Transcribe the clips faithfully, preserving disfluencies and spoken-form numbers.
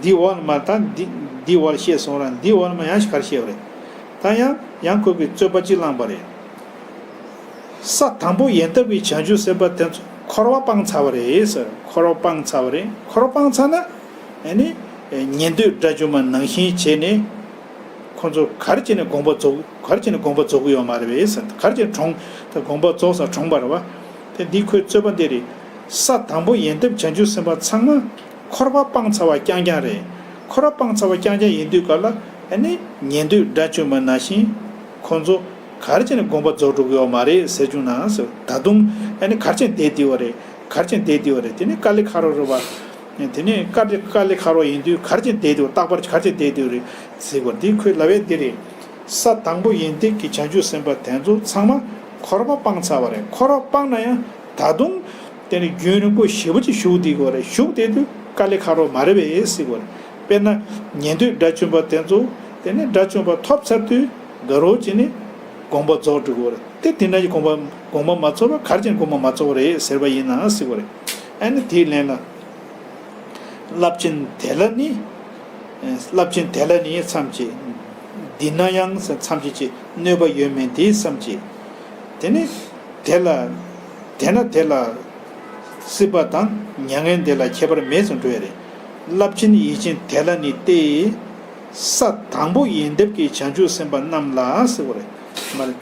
འདི་འོག་ལ་མ་ད་འདི་འདི་འོག་ལ་བཤད་སོང་ར། འདི་འོག་ལ་མ་ཡང་ཞིག་ག་རེ་བཤད་པ་རེད། ད་ཡང་ཡང་ཁོ་གིས་རྩོད་པ་གཅིག་བླངས་པ་རེད། ས་དང་པོ་ཡན་ཐབས་ཀྱི་བྱང་ཆུབ་སེམས་དཔའ་དེ་ཚོ་འཁོར་བ་སྤངས་ཚར་བ་རེད་ཟེར། འཁོར་བ་སྤངས་ཚར་བ་རེད། འཁོར་བ་སྤངས་ཚར་ན་ཨ་ནི་ཉན་ཐོས་དགྲ་བཅོམ་པ་ནང་བཞིན་བྱས་ནས་ཁོ་ཚོ་ག་རེ་བྱས་ནས་དགོངས་པ་རྫོགས་ག་རེ་བྱས་ནས་དགོངས་པ་རྫོགས་ཀྱི་ཡོད་མ་རེད་པས་ཟེར། ག་རེ་བྱས་ནས་གྲོངས་ད་དགོངས་པ་རྫོགས་ས་གྲོངས་པ་རེད་བ། དེ་འདི་ཁོའི་རྩོད་པ་འདི་རེད། ས་དང་པོ་ཡན་ཐབས་བྱང་ཆུབ་སེམས་དཔའ་ཚང་མ་འཁོར་བ་སྤངས་ཚར་བ་རྐྱང་རྐྱང་རེད། འཁོར་བ་སྤངས་ཚར་བ་རྐྱང་རྐྱང་ཡིན་དུས་ག་ལ་ཨ་ནི་ཉན་ཐོས་དགྲ་བཅོམ་པ་ནང་བཞིན་ཁོང་ཚོ་ག་རེ་བྱས་ནས་དགོངས་པ་རྫོགས་འགྲོ་གི་ཡོད་མ་རེད་ཟེར་བྱུང་ན་ཟེར། ད་དུང་ཨ་ནི་ག་རེ་བྱས་ནས་བསྡད་བསྡད་པ་རེད། ག་རེ་བྱས་ནས་བསྡད་བསྡད་པ་རེད། དེ་ནི་དཀའ་ལས་ཁག་རོགས་རེད་བ། དེ་ནི་དཀའ་ལས་དཀའ་ལས་ཁག་རོགས་ཡིན་དུས་ག་རེ་བྱས་ནས་བསྡད་བསྡད་པ། རྟག་པར་ག་རེ་བྱས་ནས་བསྡད་བསྡད་པ་རེད་ཟེར་བ་འདི་ཁོས་ལབ་ཡས་འདི་རེད། ས་དང་པོ་ཡན་ཐབས་ཀྱི་བྱང་ཆུབ་སེམས་དཔའ་དེ་ཚོ་ཚང་མ་འཁོར་བ་སྤངས་ཚར་བ་རེད། འཁོར་བ་སྤངས་ན་ཡང་ད་དུང་དེ་ནི་རྒྱུན་རིང་པོ་ཞེ་པོ་ཅིག་བཞུགས་བསྡད་དགོས་རེད། བཞུགས་བསྡད་དུས་དཀའ་ལས་ཁག་རོགས་མ་རེད་པས་ཟེར་དགོས་རེད། དཔེར་ན་ཉན་ཐོས་དགྲ་བཅོམ་པ་དེ་ཚོ་དེ་ནི་དགྲ་བཅོམ་པ་ཐོབ་ཚར་དུས་དགའ་རོགས་བྱས་ནས་དགོངས་པ་རྫོགས་འགྲོ་དགོས་རེད། དེ་དེ་འདྲ་ཞིག་དགོངས་པ་དགོངས་པ་མ་རྫོགས་པ་ག་རེ་བྱས་ནས་དགོངས་པ་མ་རྫོགས་པ་རེད་ཟེར་བ་ཡིན་ན་ཟེར་དགོས་རེད། ཨ་ནི་དེའི་ལན་ལ། རླབས་ཆེན་དེ་ལ་ནི། རླབས་ཆེན་དེ་ལ་ནི་མཚམས་བཅད། འདི་ན་ཡང་མཚམས་བཅད་ཅེས་གནོད་པ་ཡོད་མིན་དེ་བསམ་བྱེད། དེ་ནི་དེ་ལ། དེ་ན་དེ་ལ་སྲིད་པ་དང་མྱ་ངན་འདས་ལ་ཁྱད་པར་མེད་ཟེར་འགྲོ་ཡ་རེད། རླབས་ཆེན་ཡིད་ཅན་དེ་ལ་ནི་སྟེ། ས་དང་པོ་ཡན་ཐབས་ཀྱི་བྱང་ཆུབ་སེམས་དཔའ་རྣམས་ལ་ཟེར་བ་རེད། མ་རེད།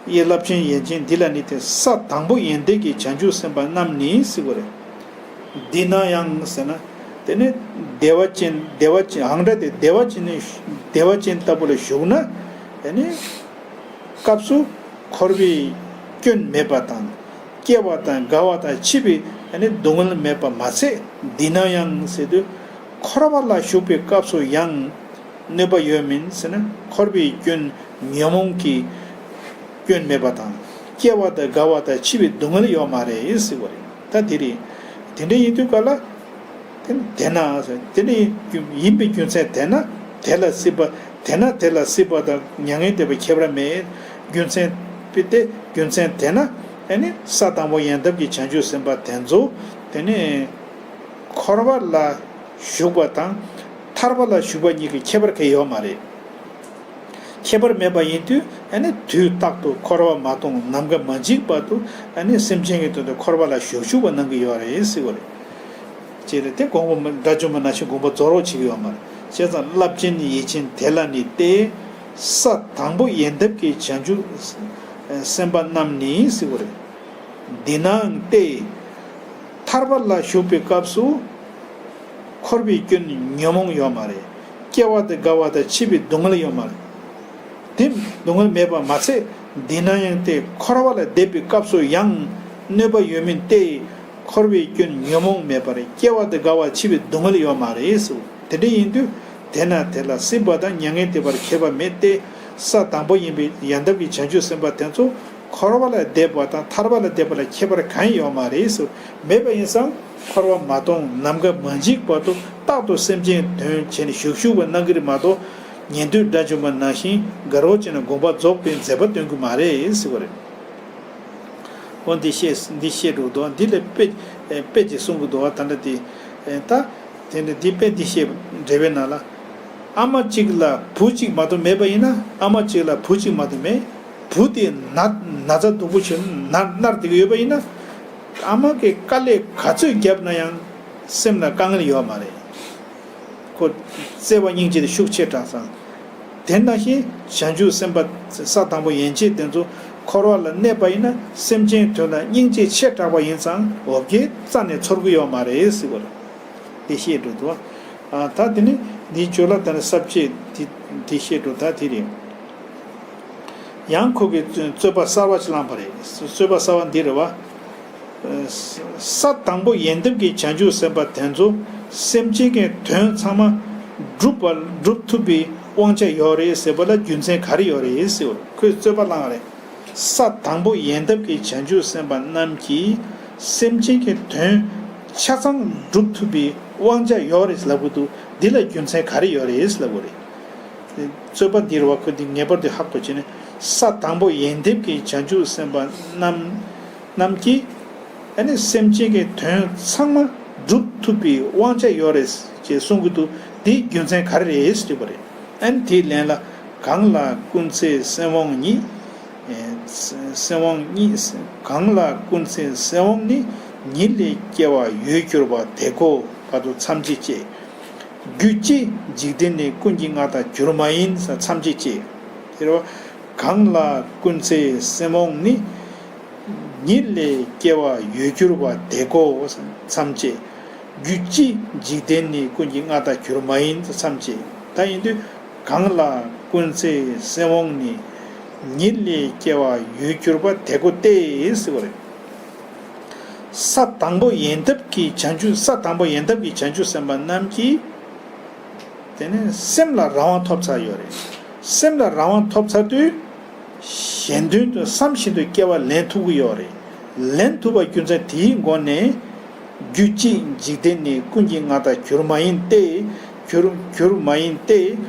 ཡེ་རླབས་ཆེན་ཡིད་ཅན་འདི་ལ་ནི་སྟེ། ས་དང་པོ་ཡན་ཐབས་ཀྱི་བྱང་ཆུབ་སེམས་དཔའ་རྣམས་ནི་ཟེར་བ་རེད། འདི་ན་ཡང་ཟེར་ན། དེ་ནི་བདེ་བ་ཅན་བདེ་བ་ཅན་ཧང་སྒྲ་དེ་བདེ་བ་ཅན་ནི་བདེ་བ་ཅན་ལྟ་བུ་ལ་ཞུགས་ན། དེ་ནི་སྐབས་སུ་འཁོར་བའི་སྐྱོན་མེད་པ་དང་། སྐྱེ་བ་དང་རྒ་བ་དང་འཆི་བའི་དེ་ནི་སྡུག་བསྔལ་མེད་པ་མ་ཚད། འདི་ན་ཡང་ཟེར་དུས་འཁོར་བ་ལ་ཞུགས་པའི་སྐབས་སུ་ཡང་། གནོད་པ་ཡོད་མིན་ཟེར་ན། འཁོར་བའི་སྐྱོན་ཉོན་མོངས་ཀྱི་སྐྱོན་མེད་པ་དང་། སྐྱེ་བ་དང་རྒ་བ་དང་འཆི་བའི་སྡུག་བསྔལ་ཡོད་མ་རེད་ཟེར་བ་རེད། ད་དེ་རེད། དེ་འདྲ་ཡིན་དུས་ག་ལ། དེ་དེ་ན་ཟེར། དེ་འདྲ་ཡིན་ཡིན་པའི་རྒྱུ་མཚན་དེ་ན་དེ་ལ་སྲིད་པ། དེ་ན་དེ་ལ་སྲིད་པ་དང་མྱ་ངན་འདས་པ་ཁྱད་པར་མེད། རྒྱུ་མཚན་དཔེ་དེ་རྒྱུ་མཚན་དེ་ན་ཨ་ནི་ས་དང་པོ་ཡན་ཐབས་ཀྱི་བྱང་ཆུབ་སེམས་དཔའ་དེ་ཚོ་དེ་ནི་འཁོར་བ་ལ་ཞུགས་པ་དང་ཐར་པ་ལ་ཞུགས་པ་གཉིས་ཀྱི་ཁྱད་པར་གང་ཡང་ཡོད་མ་རེད། ཁྱད་པར་མེད་པ་ཡིན་དུས་ཨ་ནི་དུས་རྟག་ཏུ་འཁོར་བ་མ་སྟོངས་ནམ་མཁའ་མ་འཇིག་བར་དུ་ཨ་ནི་སེམས་ཅན་གྱི་དོན་དུ་འཁོར་བ་ལ་ཞུགས་ཞུགས་པ་གནང་གི་ཡོད་རེད་ཟེར་བ་རེད། ཅེས་རེད། དེ་དགོངས་པ་དགྲ་བཅོམ་པ་ནང་བཞིན་དགོངས་པ་རྫོགས་རོགས་བྱེད་ཀྱི་ཡོད་མ་རེད། བྱས་ཙང་རླབས་ཆེན་ཡིད་ཅན་དེ་ལ་ནི་སྟེ། ས་དང་པོ་ཡན་ཐབས་ཀྱི་བྱང་ཆུབ་སེམས་དཔའ་རྣམས་ནི་ཟེར་བ་རེད། འདི་ནའང་སྟེ། ཐར་པ་ལ་ཞུགས་པའི་སྐབས་སུ། འཁོར་བའི་སྐྱོན་ཉོན་མོངས་ཡོད་མ་རེད། སྐྱེ་བ་དང་རྒ་བ་དང་འཆི་བའི་སྡུག་བསྔལ་ཡོད་མ་རེད། དེ་སྡུག་བསྔལ་མེད་པ་མ་ཚད། འདི་ན་ཡང་སྟེ་འཁོར་བ་ལ་འདས་པའི་སྐབས་སུ་ཡང་གནོད་པ་ཡོད་མིན་ཏེ། འཁོར་བའི་སྐྱོན་ཉོན་མོངས་མེད་པར་སྐྱེ་བ་དང་རྒ་བ་འཆི་བའི་སྡུག་བསྔལ་ཡོད་མ་རེད་ཟེར། དེ་འདྲ་ཡིན་དུས་དེ་ན་དེ་ལ་སྲིད་པ་དང་མྱ་ངན་འདས་པར་ཁྱད་པར་མེད་དེ། ས་དང་པོ་ཡིན་པའི་ཡན་ཐབས་ཀྱི་བྱང་ཆུབ་སེམས་དཔའ་དེ་ཚོ་འཁོར་བ་ལ་འདས་པ་དང་ཐར་པ་ལ་འདས་པ་ལ་ཁྱད་པར་གང་ཡང་ཡོད་མ་རེད་ཟེར། མེད་པ་ཡིན་ཙང་འཁོར་བ་མ་སྟོངས་ནམ་མཁའ་མ་འཇིག་བར་དུ་རྟག་ཏུ་སེམས་ཅན་དོན་བྱས་ནས་ཞུགས་ཞུགས་པ་གནང་གི་རེད་མ་གཏོགས། ཉན་ཐོས་དགྲ་བཅོམ་པ་ནང་བཞིན་དགའ་རོགས་བྱས་ནས་དགོངས་པ་རྫོགས་པའི་མཛད་པ་སྟོན་གྱི་མ་རེད་ཟེར་བ་རེད། འོ་འདི་བཤད་འདི་བཤད་འགྲོ་འདུག་འདི་ལས་དཔེ་དཔེ་ཅིག་གསུང་གི་འདུག་ད་ལྟ་དེ་ད་དེ་འདྲ་འདི་དཔེ་འདི་བཤད་འགྲེལ་པའི་ནང་ལ། ཨ་མ་གཅིག་ལ་བུ་གཅིག་མ་གཏོགས་མེད་པ་ཡིན་ན། ཨ་མ་གཅིག་ལ་བུ་གཅིག་མ་གཏོགས་མེད། བུ་དེ་ན་ན་ཚ་སྡུག་པོ་བྱུང་ན་མནར་བསྡད་ཀྱི་ཡོད་པ་ཡིན་ན། ཨ་མ་གིས་དཀའ་ལས་ག་ཚོད་བརྒྱབ་ན་ཡང་སེམས་ལ་དཀའ་ངལ་ཡོད་མ་རེད། ཁོ་བརྩེ་བ་སྙིང་རྗེ་དེ་ཤུགས་ཆེ་དྲགས་ཙང་། དེ་ནང་བཞིན་བྱང་ཆུབ་སེམས་དཔའ་ས་དང་པོ་ཡན་ཆད་དེ་ཚོ་འཁོར་བ་ལ་གནས་པ་ཡིན་ན། སེམས་ཅན་དོན་ལ་སྙིང་རྗེ་ཆེ་དྲགས་པ་ཡིན་ཙང་འོ་བརྒྱལ་རྩ་ནས་ཚོར་གི་ཡོད་མ་རེད་ཟེར་བ་རེད། དེ་བཤད་འགྲོ་འདུག་ཨ་ད་དེ་ནི་འདིའི་ཇོ་ལ་དང་ས་བཅད་དེ་དེ་བཤད་འགྲོ་ད་དེ་རེད། ཡང་ཁོ་གིས་རྩོད་པ་གསར་བ་ཞིག་བླངས་པ་རེད། རྩོད་པ་གསར་བ་འདི་རེད་བ། ས་དང་པོ་ཡན་ཐབས་ཀྱི་བྱང་ཆུབ་སེམས་དཔའ་དེ་ཚོ་སེམས་ཅན་གྱི་དོན་ཚང་མ་སྒྲུབ་པ་སྒྲུབ་ཐུབ་པའི་དབང་ཆ་ཡོད་རེད་ཟེར་བ་ལ་རྒྱུ་མཚན་ག་རེ་ཡོད་རེད་ཟེར་བ་ཁོས་རྩོད་པ་བླངས་རེད། ས་དང་པོ་ཡན་ཐབས་ཀྱི་བྱང་ཆུབ་སེམས་དཔའ་རྣམས་ཀྱིས་སེམས་ཅན་གྱི་དོན་ཆ་ཚང་སྒྲུབ་ཐུབ་པའི་དབང་ཆ་ཡོད་རེད་ལབ་གི་འདུག་འདི་ལ་རྒྱུ་མཚན་ག་རེ་ཡོད་རེད་ལབ་གི་རེད། རྩོད་པ་འདི་རེད་བ། ཁོ་འདི་ངེས་པར་དུ་ཧ་གོ་བྱས་ནས། ས་དང་པོ་ཡན་ཐབས་ཀྱི་བྱང་ཆུབ་སེམས་དཔའ་རྣམས་རྣམས་ཀྱིས་ཨ་ནི་སེམས་ཅན་གྱི་དོན་ཚང་མ་སྒྲུབ་ཐུབ་པའི་དབང་ཆ་ཡོད་རེད། ཅེས་གསུང་གི་འདུག་དེའི་རྒྱུ་མཚན་ག་རེ་རེད་ཟེར་དྲིས་པ་རེད། ཨ་ནི་དེའི་ལན་ལ། གང་ལ་ཀུན་ཚེ་སེམས་དབང་ཉིད། ཨེ། སེམས་དབང་ཉིད། གང་ལ་ཀུན་ཚེ་སེམས་དབང་ནི། ཉིད་ལས་སྐྱེ་བ་ཡོད་གྱུར་པ་དེ་ཀོ་བར་དུ་མཚམས་བཅད་ཅེས། རྒྱུད་གཅིག་འཇིག་རྟེན་ནི་ཀུན་གྱི་མངའ་བདག་གྱུར་མ་ཡིན་ཟེར་མཚམས་བཅད་ཅེས། དེ་རེད་བ། གང་ལ་ཀུན་ཚེ་སེམས་དབང་ནི། ཉིད་ལས་སྐྱེ་བ་ཡོད་གྱུར་པ་དེ་ཀོ་མཚམས་བཅད། རྒྱུད་གཅིག་འཇིག་རྟེན་ནི་ཀུན་གྱི་མངའ་བདག་གྱུར་མ་ཡིན་མཚམས་བཅད། ད་ཡིན་དུས། གང་ལ་ཀུན་ཚེ་སེམས་དབང་ནི། ཉིད་ལས་སྐྱེ་བ་ཡོད་གྱུར་པ་དེ་ཀོ་སྟེ་ཟེར་བ་རེད། ས་དང་པོ་ཡལ་འདབ་ཀྱི་བྱང་ཆུབ་ས་དང་པོ་ཡལ་འདབ་ཀྱི་བྱང་ཆུབ་སེམས་དཔའ་རྣམས་ཀྱིས། དེ་ནས་སེམས་ལ་རང་དབང་ཐོབ་ཚར་ཡོད་རེད། སེམས་ལ་རང་དབང་ཐོབ་ཚར་དུས། གཞན་དོན་དུ་བསམ་བཞིན་དུ་སྐྱེ་བ་ལེན་ཐུབ་ཀྱི་ཡོད་རེད། ལེན་ཐུབ་པ་རྒྱུ་མཚན་དེའི་སྒོ་ནས། རྒྱུད་གཅིག་འཇིག་རྟེན་ནི་ཀུན་གྱི་མངའ་བདག་གྱུར་མ་ཡིན་ཏེ། གྱུར་གྱུར་མ་ཡིན་ཏེ།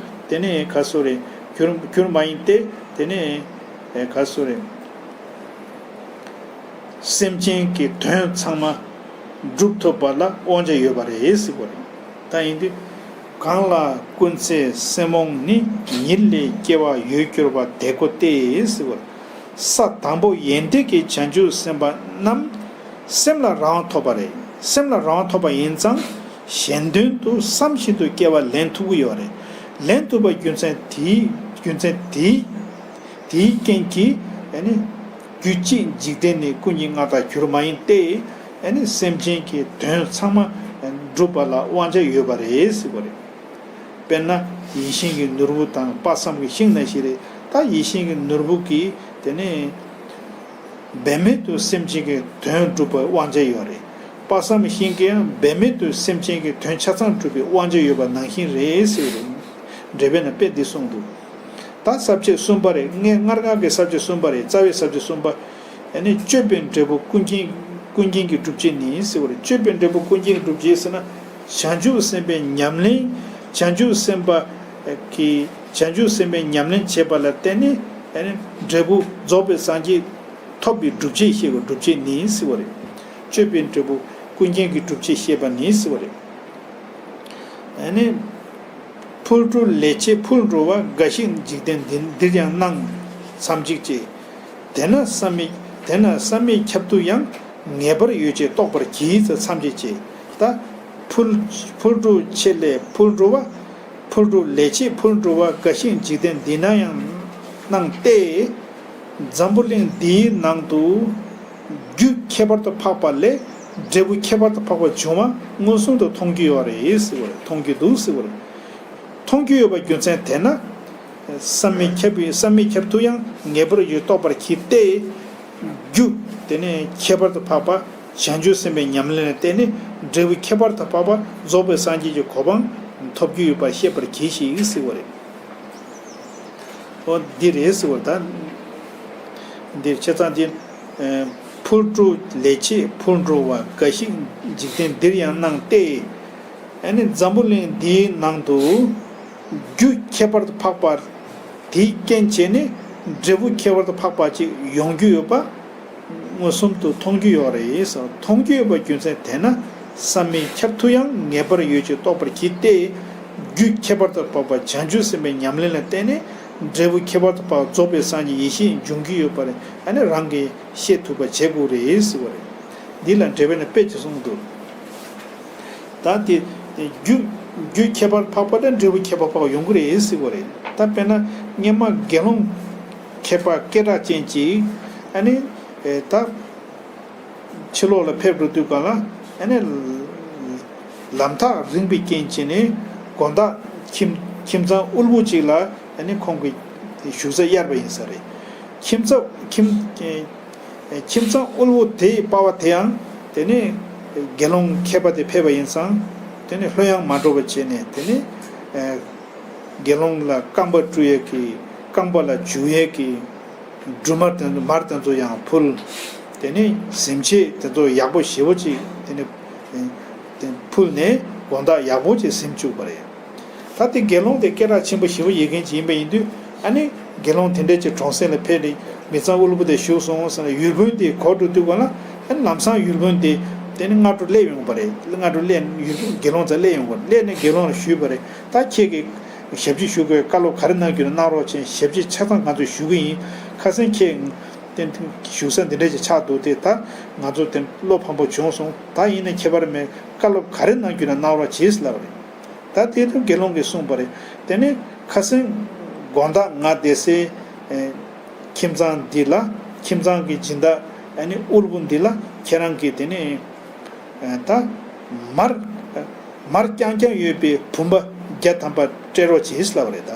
དེ་ནས་ག་སོ་རེད། གྱུར་གྱུར་མ་ཡིན་ཏེ། དེ་ནས་ག་སོ་རེད། སེམས་ཅན་གྱི་དོན་ཚང་མ་སྒྲུབ་ཐུབ་པ་ལ་དབང་ཆ་ཡོད་པ་རེད་ཟེར་བ་རེད། ད་ཡིན་དུས། གང་ལ་ཀུན་ཚེ་སེམས་དབང་ནི། ཉིད་ལས་སྐྱེ་བ་ཡོད་གྱུར་པ་དེ་ཀོ་སྟེ་ཟེར་བ་རེད། ས་དང་པོ་ཡལ་འདབ་ཀྱི་བྱང་ཆུབ་སེམས་དཔའ་རྣམས། སེམས་ལ་རང་དབང་ཐོབ་པ་རེད། སེམས་ལ་རང་དབང་ཐོབ་པ་ཡིན་ཙང་། གཞན་དོན་དུ་བསམ་བཞིན་དུ་སྐྱེ་བ་ལེན་ཐུབ་ཀྱི་ཡོད་རེད། ལེན་ཐུབ་པ་རྒྱུ་མཚན་དེའི་རྒྱུ་མཚན་དེའི། དེའི་རྐྱེན་གྱིས་ཨ་ནི། རྒྱུད་གཅིག་འཇིག་རྟེན་ནི་ཀུན་གྱི་མངའ་བདག་གྱུར་མ་ཡིན་ཏེ། ཨ་ནི་སེམས་ཅན་གྱི་དོན་ཚང་མ་སྒྲུབ་པ་ལ་དབང་ཆ་ཡོད་པ་རེད་ཟེར་བ་རེད། དཔེར་ན་ཡིད་བཞིན་གྱི་ནོར་བུ་དང་དཔག་བསམ་གྱི་ཤིང་ནང་བཞིན་རེད། ད་ཡིད་བཞིན་གྱི་ནོར་བུ་གིས་དེ་ནི་འབད་མེད་དུ་སེམས་ཅན་གྱི་དོན་སྒྲུབ་པའི་དབང་ཆ་ཡོད་རེད། དཔག་བསམ་གྱི་ཤིང་གིས་ཡང་འབད་མེད་དུ་སེམས་ཅན་གྱི་དོན་ཆ་ཚང་སྒྲུབ་པའི་དབང་ཆ་ཡོད་པ་ནང་བཞིན་རེད་ཟེར་བ་རེད། འགྲེལ་པ་ནས་དཔེ་འདི་གསུངས་འདུག་ད་ས་བཅད་གསུམ་པ་རེད། སྔ་སྔར་སྔར་གྱི་ས་བཅད་གསུམ་པ་རེད། རྩ་བའི་ས་བཅད་གསུམ་པ། ཨ་ནི་སྤྱོད་པའི་འབྲས་བུ་ཀུན་མཁྱེན་ཀུན་མཁྱེན་གྱི་སྒྲུབ་བྱེད་ནི་ཟེར་བ་རེད། སྤྱོད་པའི་འབྲས་བུ་ཀུན་མཁྱེན་གྱི་སྒྲུབ་བྱེད་ཟེར་ན། བྱང་ཆུབ་སེམས་དཔའི་ཉམས་ལེན། བྱང་ཆུབ་སེམས་དཔའ་གི་བྱང་ཆུབ་སེམས་དཔའི་ཉམས་ལེན་བྱེད་པ་ལ་བརྟེན་ནས་ཨ་ནི་འབྲས་བུ་རྫོགས་པའི་སངས་རྒྱས་ཐོབ་པའི་སྒྲུབ་བྱེད་བཤད་པའི་སྒྲུབ་བྱེད་ནི་ཟེར་བ་རེད། སྤྱོད་པའི་འབྲས་བུ་ཀུན་མཁྱེན་གྱི་སྒྲུབ་བྱེད་བཤད་པ་ནི་ཟེར་བ་རེད། ཨ་ནི། ཕུལ་གྲུབ་ལས་བྱེད་ཕུལ་འགྲོ་བ། འགའ་ཞིག་འཇིག་རྟེན་འདི་འདིར་ཡང་སྣང་། མཚམས་གཅིག་ཅེས། དེས་ན་བསམ་མི་དེས་ན་བསམ་མི་ཁྱབ་ཏུ་ཡང་། ངེས་པར་ཡོད་ཅེས་རྟོགས་པར་གྱིས་ཟེར་མཚམས་གཅིག་ཅེས། ད། ཕུལ་ཕུལ་གྲུབ་ཆེད་ལས་ཕུལ་འགྲོ་བ། ཕུལ་གྲུབ་ལས་བྱེད་ཕུལ་འགྲོ་བ། འགའ་ཞིག་འཇིག་རྟེན་འདི་ན་ཡང་སྣང་སྟེ། འཛམ་བུ་གླིང་འདིའི་ནང་དུ། རྒྱུ་ཁྱད་པར་དུ་འཕགས་པ་ལས་འབྲས་བུ་ཁྱད་པར་དུ་འཕགས་པ་བྱུང་བ་མངོན་སུམ་དུ་མཐོང་རྒྱུ་ཡོད་རེད་ཟེར་བ་རེད། མཐོང་རྒྱུ་འདུག་ཟེར་བ་རེད། མཐོང་རྒྱུ་ཡོད་པ་རྒྱུ་མཚན་དེས་ན། བསམ་མི་ཁྱབ་པའི་བསམ་མི་ཁྱབ་ཏུ་ཡང་ངེས་པར་ཡོད་རྟོགས་པར་གྱིས་ཏེ། རྒྱུ། དེ་ནས་ཁྱད་པར་དུ་འཕགས་པ་བྱང་ཆུབ་སེམས་དཔའི་ཉམས་ལེན་ལ་བརྟེན་ནས་འབྲས་བུ་ཁྱད་པར་དུ་འཕགས་པ་རྫོགས་པའི་སངས་རྒྱས་ཀྱི་གོ་འཕང་ཐོབ་རྒྱུ་ཡོད་པ་ཤེས་པར་གྱིས་ཤིག་ཟེར་བ་རེད། འོ་འདི་རེད་ཟེར་བ་ད། འདིར་བྱས་ཙང་འདི། ཕུལ་གྲུབ་ལས་བྱེད་ཕུལ་འགྲོ་བ། འགའ་ཞིག་འཇིག་རྟེན་འདིར་ཡང་སྣང་སྟེ། ཨ་ནི་འཛམ་བུ་གླིང་འདིའི་ནང་དུ། རྒྱུ་ཁྱད་པར་དུ་འཕགས་པ། དེའི་རྐྱེན་བྱས་ནས་འབྲས་བུ་ཁྱད་པར་དུ་འཕགས་པ་ཅིག་ཡོང་རྒྱུ་ཡོད་པ། མངོན་སུམ་དུ་མཐོང་རྒྱུ་ཡོད་རེད་ཟེར། མཐོང་རྒྱུ་ཡོད་པ་རྒྱུ་མཚན་དེས་ན། བསམ་མི་ཁྱབ་ཏུ་ཡང་ངེས་པར་ཡོད་ཅེས་རྟོགས་པར་གྱིས་ཏེ། རྒྱུ་ཁྱད་པར་དུ་འཕགས་པ་བྱང་ཆུབ་སེམས་དཔའི་ཉམས་ལེན་ལ་བརྟེན་ནས་འབྲས་བུ་ཁྱད་པར་དུ་འཕགས་པ་རྫོགས་པའི་སངས་རྒྱས་ཡེ་ཤེས་འབྱུང་རྒྱུ་ཡོད་པ་རེད། ཨ་ནི་རང་གིས་ཤེས་ཐུབ་པ་བྱེད་དགོས་རེད་ཟེར་བ་རེད། འདི་ལ་འགྲེལ་པ་ནས་དཔེ་ཅིག་གསུངས་འདུག་ད་དེ་རྒྱུ་རྒྱུ་ཁྱད་པར་འཕགས་པ་དང་འབྲས་བུ་ཁྱད་པར་འཕགས་པ་ཡོང་གི་རེད་ཟེར་བ་རེད། ད་དཔེར་ན་སྔོན་མ་དགེ་སློང་མཁས་པ་སྐད་གྲགས་ཅན་ཅིག་ཨ་ནི་ད་ཕྱི་ལོགས་ལ་ཕེབས་འགྲོ་དུས་གང་ལ་ཨ་ནི་ལམ་ཐག་རིང་བའི་རྐྱེན་བྱས་ནས་དགོང་དག་ཁྱིམ་ཁྱིམ་ཚང་དབུལ་པོ་ཅིག་ལ་ཨ་ནི་ཁོང་གི་བཞུགས་ས་གཡར་བ་ཡིན་ས་རེད། ཁྱིམ་ཚང་ཁྱིམ། ཁྱིམ་ཚང་དབུལ་པོ་དེའི་པ་ཕ་དེའང་དེ་ནས་དགེ་སློང་མཁས་པ་དེ་ཕེབས་པ་ཡིན་ཙང་དེ་ནས་ལྷོད་ཡངས་མ་འགྲོ་བ་བྱས་ནས་དེ་ནས་དགེ་སློང་ལ་རྐང་པ་བཀྲུ་ཡས་ཀྱི་རྐང་པ་ལ་འཇུ་ཡས་ཀྱི་སྦྲུམ་མ་དེ་ཚོ་མར་དེ་ཚོ་ཡང་ཕུལ། དེ་ནས་གཟིམ་ཆས་དེ་ཚོ་ཡག་པོ་ཞེ་པོ་ཅིག་དེ་ནས་ཕུལ་ནས་དགོང་དག་ཡག་པོ་ཅིག་གཟིམ་བཅུག་པ་རེད། ད་དེ་དགེ་སློང་དེ་སྐད་གྲགས་ཆེན་པོ་ཞེ་པོ་ཡོད་མཁན་ཅིག་ཡིན་པ་ཡིན་དུས་ཨ་ནི་དགེ་སློང་དེ་འདྲ་ཅིག་གྲོང་གསེབ་ལ་ཕེབས་ནས་མི་ཚང་དབུལ་པོ་དེ་བཞུགས་སོང་ཟེར་ན་ཡུལ་དཔོན་དེ་གོ་འགྲོ་དུས་གང་ལ་ཨ་ནི་ལམ་སང་ཡུལ་དཔོན་དེ་ དེ་ནས་སྔ་དྲོ་སླེབས་ཡོང་པ་རེད། སྔ་དྲོ་སླེབས་ཡུལ་དགེ་སློང་ཚོ་སླེབས་ཡོང་པ་རེད། སླེབས་ནས་དགེ་སློང་ལ་ཞུས་པ་རེད། ད་ཁྱེད་ཀྱིས་ཞབས་ཕྱི་ཞུ་དགོས། བཀའ་སློབ་ག་རེ་གནང་རྒྱུ་ན་གནང་རོགས་བྱེད། ཞབས་ཕྱི་ཆ་ཚང་ང་ཚོས་ཞུ་གི་ཡིན། ཁ་སང་ཁྱེད་དེ་བཞུགས་ས་འདི་འདྲ་ཞིག་ཆགས་འདུག་སྟེ། ད་ང་ཚོ་དེ་བློ་ཕམ་པོ་བྱུང་སོང་། ད་ཡིན་ན་ཁྱད་པར་མེད། བཀའ་སློབ་ག་རེ་གནང་རྒྱུ་ན་གནང་རོགས་བྱེད་ཟེར་ལབ་པ་རེད། ད་དེ་དུས་དགེ་སློང་གིས་གསུངས་པ་རེད། དེ་ནས་ཁ་སང་དགོང་དག་ང་བསྡད་སའི་ཨེ་ཁྱིམ་ཚང་འདི་ལ། ཁྱིམ་ཚང་གི་སྦྱིན་བདག་ཨ་ནི་དབུལ་པོ་འདི་ལ་ཁྱེད་རང་གིས་དེ་ནས་ཨེ་ད་མར་མར་རྐྱང་རྐྱང་ཡོད་པའི་བུམ་པ་བརྒྱ་ཐམ་པ་སྤྲད་རོགས་བྱེད་ལབ་པ་རེད། ད་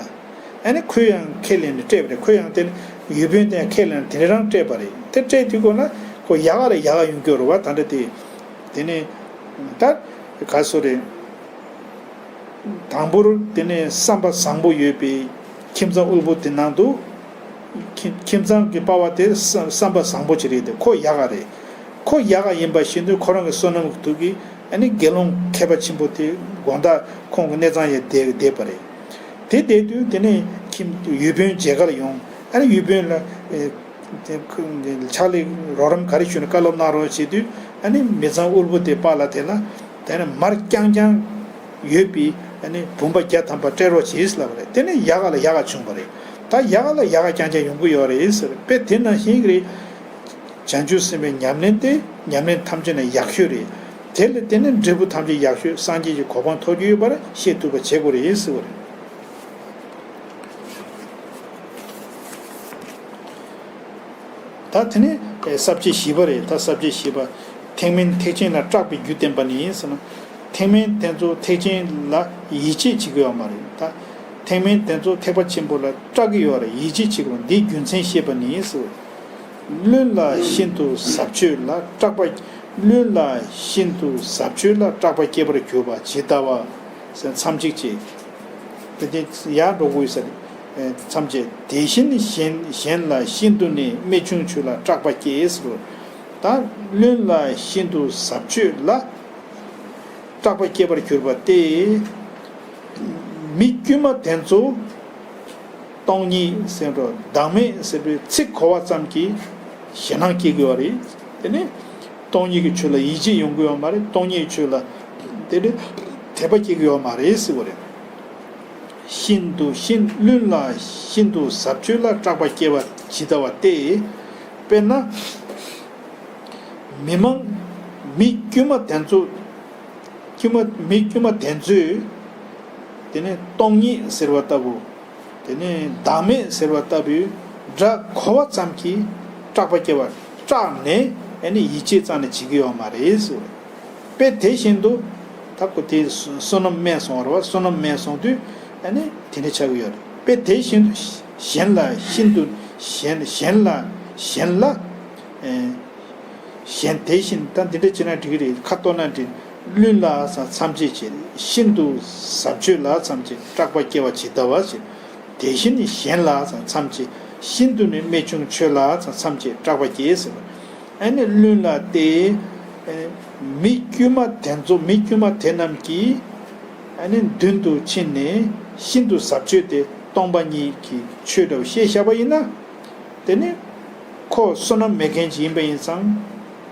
ཨ་ནི་ཁོས་ཡང་ཁས་ལེན་ནས་སྤྲད་པ་རེད། ཁོས་ཡང་དེ་ཡུལ་དཔོན་དེ་ཡང་ཁས་ལེན་དེ་རང་སྤྲད་པ་རེད། དེ་སྤྲད་དུས་ཁོ་ན་ཁོ་ཡག་ག་ལ་ཡག་ག་ཡོང་རྒྱུ་རེད་བ། ད་འདྲ་དེ། དེ་ནས་ད་ག་སོ་རེད། དང་པོར་དེ་ནས་བསམ་པ་བཟང་པོ་ཡོད་པའི་ཁྱིམ་ཚང་དབུལ་པོ་དེ་ནང་དུ། ཁྱིམ་ཁྱིམ་ཚང་གི་པ་ཕ་དེ་བསམ་བསམ་པ་བཟང་པོ་ཅིག་རེད་དེ། ཁོ་ཡག་ག་རེད། ཁོ་ཡག་ག་ཡིན་པ་བཞིན་དུ་ཁོ་རང་གི་བསོད་ནམས་ཀྱི་མཐུ་གིས་ཨ་ནི་དགེ་སློང་མཁས་པ་ཆེན་པོ་དེ་དགོང་དག་ཁོང་གི་གནས་ཚང་ཡར་བསྡད་བསྡད་པ་རེད། དེ་བསྡད་དུས་དེ་ནས་ཁྱིམ་ཡུལ་དཔོན་མཇལ་ཁ་ལ་ཡོང་། ཨ་ནི་ཡུལ་དཔོན་ལ་ཨེ། དེ་ཁོ་ཕྱག་ལས་རོགས་རམ་ག་རེ་ཞུས་ན་བཀའ་སློབ་གནང་རོགས་བྱེད་དུས། ཨ་ནི་མི་ཚང་དབུལ་པོ་དེ་པ་ལ་དེ་ལ་དེ་ནས་མར་རྐྱང་རྐྱང་ཡོད་པའི་ཨ་ནི་བུམ་པ་བརྒྱ་ཐམ་པ་སྤྲད་རོགས་བྱེད་ལབ་པ་རེད། དེ་ནས་ཡག་ག་ལ་ཡག་ག་བྱུང་བ་རེད། ད་ཡག་ག་ལ་ཡག་ག་རྐྱང་རྐྱང་ཡོང་གི་ཡོད་རེད་ཟེར། དཔེ་དེ་ནང་བཞིན་གྱི་རེད། བྱང་ཆུབ་སེམས་དཔའི་ཉམས་ལེན་དེ་ཉམས་ལེན་ཐམས་ཅད་ནས་ཡག་ཤོས་རེད། དེ་ལ་བརྟེན་ནས་འབྲས་བུ་ཐམས་ཅད་ཡག་ཤོས་སངས་རྒྱས་ཀྱི་གོ་འཕང་ཐོབ་རྒྱུ་ཡོད་པར་ཤེས་ཐུབ་པ་བྱེད་དགོས་རེད་ཟེར་བ་རེད། ད་དེ་ནས་ས་བཅད་བཞི་པ་རེད། ད་ས་བཅད་བཞི་པ། ཐེག་དམན་ཐེག་ཆེན་ལ་སྐྲག་པའི་རྒྱུ་བསྟན་པ་ནི་ཟེར་ན། ཐེག་དམན་དེ་ཚོ་ཐེག་ཆེན་ལ་ཡིད་ཆེས་བྱེད་ཀྱི་ཡོད་མ་རེད། ད་ཐེག་དམན་དེ་ཚོ་ཐེག་པ་ཆེན་པོ་ལ་སྐྲག་གི་ཡོད་རེད། ཡིད་ཆེས་བྱེད་ཀྱི་ཡོད། འདིའི་རྒྱུ་མཚན་བཤད་པ་ནི་ཟེར། བླུན་ལ་ཤིན་ཏུ་ཟབ་ཆོས་ལ་སྐྲག་པ། བླུན་ལ་ཤིན་ཏུ་ཟབ་ཆོས་ལ་སྐྲག་པ་སྐྱེ་བར་གྱུར་པ་ཇི་ལྟ་བ། ཟེར་མཚམས་གཅིག་བྱས། དེ་དེ་ཡར་འགྲོ་དགོས་ས་རེད། མཚམས་བཅད། དེ་བཞིན་གཞན་གཞན་ལ་ཤིན་ཏུ་ནི་རྨད་བྱུང་ཆོས་ལ་སྐྲག་པ་སྐྱེ་ཟེར། ད་བླུན་ལ་ཤིན་ཏུ་ཟབ་ཆོས་ལ་སྐྲག་པ་སྐྱེ་བར་གྱུར་པ་སྟེ། མི་དཀྱུས་མ་དེ་ཚོ་སྟོང་ཉིད་ཟེར་རོ། བདག་མེད་ཟེར་བའི་ཚིག་གོ་བ་ཙམ་གྱིས་ཞེད་སྣང་སྐྱེ་དགོས་པ་རེད། དེ་ནས་སྟོང་ཉིད་ཀྱི་ཆོས་ལ་ཡིད་ཆེས་ཡོང་གི་ཡོད་མ་རེད། སྟོང་ཉིད་ཀྱི་ཆོས་ལ་དེ་ནས་དད་པ་སྐྱེ་གི་ཡོད་མ་རེད་ཟེར་བ་རེད། ཤིན་ཏུ་ཤིན་བླུན་ལ་ཤིན་ཏུ་ཟབ་ཆོས་ལ་སྐྲག་པ་སྐྱེ་བ་ཇི་ལྟ་བ་སྟེ། དཔེར་ན། མི་མང་མི་དཀྱུས་མ་དེ་ཚོ། དཀྱུས་མ་མི་དཀྱུས་མ་དེ་ཚོས་དེ་ནས་སྟོང་ཉིད་ཟེར་བ་ལྟ་བུ། དེ་ནས་བདག་མེད་ཟེར་བ་ལྟ་བུའི་སྒྲ་གོ་བ་ཙམ་གྱིས་སྐྲག་པ་སྐྱེ་བ། སྐྲག་ནས་ཨ་ནི་ཡིད་ཆེས་རྩ་ནས་བྱེད་ཀྱི་ཡོད་མ་རེད་ཟེར། དཔེ་དེ་བཞིན་དུ། ད་ཁོ་དེ་བསོད་ནམས་དམན་སོང་བ་རེད་བ། བསོད་ནམས་དམན་སོང་དུས་ཨ་ནི་དེ་འདྲ་ཆགས་ཀྱི་ཡོད་རེད། དཔེ་དེ་བཞིན་དུ་གཞན་ལ་ཤིན་ཏུ་གཞན་གཞན་ལ་གཞན་ལ་ཨེ། གཞན་དེ་བཞིན་ད་འདི་འདྲ་བྱས་ན་འགྲིག་གི་རེད། ཁ་ཏོན་ན་འགྲིག། བླུན་ལ་ཟེར་མཚམས་བཅད་བྱས། ཤིན་ཏུ་ཟབ་ཆོས་ལ་མཚམས་བཅད་སྐྲག་པ་སྐྱེ་བ་ཇི་ལྟ་བ་ཞིག། དེ་བཞིན་གཞན་ལ་ཟེར་མཚམས་བཅད། ཤིན་ཏུ་ནི་རྨད་བྱུང་ཆོས་ལ་ཟེར་མཚམས་བཅད་སྐྲག་པ་སྐྱེ་ཟེར། ཨ་ནི་བླུན་ལ་སྟེ། མི་དཀྱུས་མ་དེ་ཚོ་མི་དཀྱུས་མ་དེ་རྣམས་ཀྱིས་ཨ་ནི་མདུན་དུ་ཕྱིན་ནས་ཤིན་ཏུ་ཟབ་ཆོས་དེ་སྟོང་པ་ཉིད་ཀྱི་ཆོས་འདྲ་བོ་བཤད་བཞག་པ་ཡིན་ན། དེ་ནི་ཁོ་བསོད་ནམས་མེད་མཁན་ཅིག་ཡིན་པ་ཡིན་ཙང་།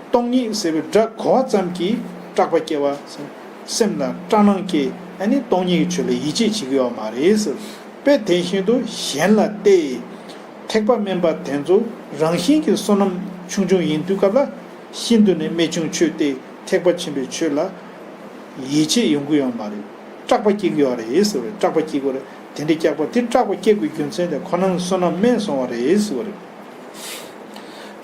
སྟོང་ཉིད་ཟེར་བའི་སྒྲ་གོ་བ་ཙམ་གྱིས་སྐྲག་པ་སྐྱེ་བ། སེམས་ལ་སྐྲག་སྣང་སྐྱེ། ཨ་ནི་སྟོང་ཉིད་ཀྱི་ཆོས་ལ་ཡིད་ཆེས་བྱེད་ཀྱི་ཡོད་མ་རེད་ཟེར། དཔེ་དེ་བཞིན་དུ་གཞན་ལ་སྟེ། ཐེག་པ་དམན་པ་དེ་ཚོ་རང་བཞིན་གྱིས་བསོད་ནམས་ཆུང་ཆུང་ཡིན་དུས་སྐབས་ལ་ཤིན་ཏུ་ནི་རྨད་བྱུང་ཆོས་ཏེ་ཐེག་པ་ཆེན་པོའི་ཆོས་ལ་ཡིད་ཆེས་ཡོང་གི་ཡོད་མ་རེད། སྐྲག་པ་སྐྱེ་གི་ཡོད་རེད་ཟེར་བ་རེད། སྐྲག་པ་སྐྱེ་གི་ཡོད་རེད། དེ་འདྲའི་སྐྲག་པ་དེ་སྐྲག་པ་སྐྱེ་དགོས་རྒྱུ་མཚན་དེ་ཁོ་རང་བསོད་ནམས་དམན་སོང་བ་རེད་ཟེར་བ་རེད།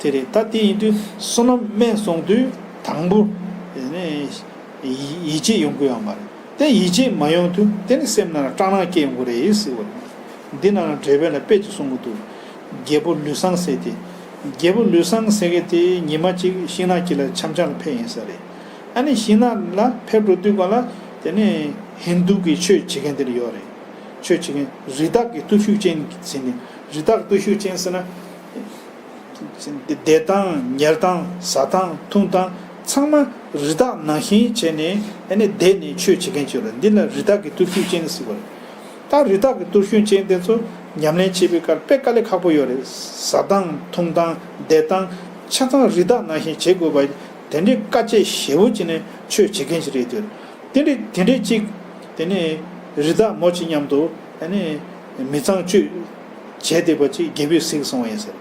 དེ་རེད། ད་དེ་ཡིན་དུས་བསོད་ནམས་དམན་སོང་དུས་དང་པོ་ནས་ཡིད་ཆེས་ཡོང་གི་ཡོད་མ་རེད། དེ་ཡིད་ཆེས་མ་ཡོང་དུས་དེ་ནི་སེམས་ནང་ལ་སྐྲག་སྣང་སྐྱེ་ཡོང་གི་རེད་ཟེར་བ་རེད། འདི་ནང་ལ་འགྲེལ་པ་ལ་དཔེ་ཅིག་གསུང་གི་འདུག། རྒྱལ་པོ་ལུས་བཟང་ཟེར་ཏེ། རྒྱལ་པོ་ལུས་བཟང་ཟེར་མཁན་དེ་ཉི་མ་གཅིག་ཤིང་ནགས་དཀྱིལ་ལ་འཆམ་འཆམ་ལ་ཕེབས་ཡིན་ས་རེད། ཨ་ནི་ཤིང་ནགས་ལ་ཕེབས་འགྲོ་དུས་སྒང་ལ་དེ་ནས་ཧིན་རྡུ་གི་ཆོས་བྱེད་མཁན་དེ་འདྲ་ཡོད་རེད། ཆོས་བྱེད་མཁན་རི་དྭགས་ཀྱི་སྟོབས་ཤུགས་ཅན་ཟེར་ནས། རི་དྭགས་སྟོབས་ཤུགས་ཅན་ཟེར་ན། བསྡད་སྟངས་ཉལ་སྟངས་ཟ་སྟངས་འཐུང་སྟངས་ཚང་མ་རི་དྭགས་ནང་བཞིན་བྱས་ནས་ཨ་ནི་བསྡད་ནས་ཆོས་བྱེད་མཁན་ཅིག་ཡོད་རེད། འདི་ལ་རི་དྭགས་ཀྱི་སྟོབས་ཤུགས་ཅན་ཟེར་བ་རེད། ད་རི་དྭགས་ཀྱི་སྟོབས་ཤུགས་ཅན་དེ་ཚོ་ཉམས་ལེན་བྱེད་པའི་སྐབས་དཔེ་དཀའ་ལས་ཁག་པོ་ཡོད་རེད། ཟ་སྟངས་འཐུང་སྟངས་བསྡད་སྟངས་ཆ་ཚང་རི་དྭགས་ནང་བཞིན་བྱེད་དགོས་པ། དེ་འདྲའི་དཀའ་སྤྱད་ཞེ་པོ་བྱས་ནས་ཆོས་བྱེད་མཁན་ཞིག་རེད་དེ། དེ་འདྲའི་དེ་འདྲའི་ཅིག་དེ་ནས་རི་དྭགས་མོ་ཆེ་མཉམ་དུ་དེ་ནས་མི་ཚངས་སྤྱོད་བྱས་བསྡད་པ་ཅིག་རྒྱལ་པོས་གཟིགས་སོང་བ་ཡིན་ཟེར།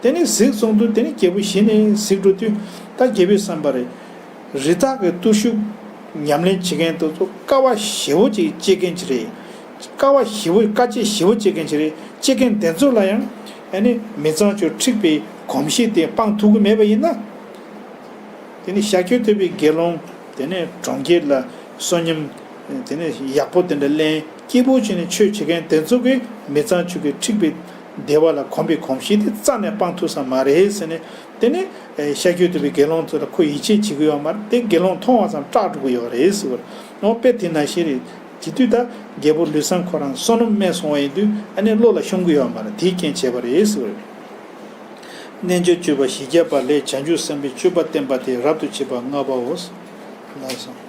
དེ་ནས་གཟིགས་སོང་དུས་དེ་ནས་རྒྱལ་པོ་གཞི་ནས་གཟིགས་འགྲོ་དུས་ད་རྒྱལ་པོས་བསམ་པ་རེད། རི་དྭགས་ཀྱི་བརྟུལ་ཞུགས་ཉམས་ལེན་བྱེད་མཁན་དེ་ཚོ་དཀའ་བ་ཞེ་པོ་ཅིག་སྤྱད་མཁན་ཅིག་རེད། དཀའ་བ་ཞེ་པོ་དཀའ་སྤྱད་ཞེ་པོ་སྤྱད་མཁན་ཅིག་རེད། སྤྱད་མཁན་དེ་ཚོ་ལ་ཡང་ཨ་ནི་མི་ཚངས་སྤྱོད་འཁྲིག་པའི་གོམས་གཤིས་དེ་སྤང་ཐུབ་ཀྱི་མེད་པ་ཡིན་ན། དེ་ནི་ཤཱཀྱ་ཐུབ་པའི་དགེ་སློང་དེ་ནས་གྲོང་ཁྱེར་ལ་བསོད་སྙོམས་དེ་ནས་ཡག་པོ་དེ་འདྲ་ལེན་སྐྱིད་པོ་བྱས་ནས་ཆོས་བྱེད་མཁན་དེ་ཚོ་གིས་མི་ཚངས་སྤྱོད་ཀྱི་འཁྲིག་པའི་བདེ་བ་ལ་གོམས་པའི་གོམས་གཤིས་དེ་རྩ་ནས་སྤང་ཐུབ་ས་མ་རེད་ཟེར་ནས། དེ་ནས་ཤཱཀྱ་ཐུབ་པའི་དགེ་སློང་ཚོ་ལ་ཁོ་ཡིད་ཆེས་བྱེད་ཀྱི་ཡོད་མ་རེད། དེ་དགེ་སློང་མཐོང་བ་ཙམ་སྐྲག་འགྲོ་གི་ཡོད་རེད་ཟེར་བ་རེད། འོ་དཔེ་དེ་ནང་བཞིན་རེད། དེ་དུས་ད་རྒྱལ་པོ་ལུས་སམ་ཁོ་རང་བསོད་ནམས་དམས་སོང་བ་ཡིན་དུས་ཨ་ནི་བློ་ལ་ཤོང་གི་ཡོད་མ་རེད། དེའི་རྐྱེན་བྱས་པ་རེད་ཟེར་བ་རེད། རྣལ་འབྱོར་སྤྱོད་པ་བཞི་བརྒྱ་པ་ལས་བྱང་ཆུབ་སེམས་དཔའི་སྤྱོད་པ་བསྟན་པ་དེ་རབ་ཏུ་བྱེད་པ་ལྔ་པའོ། ལགས་སོ།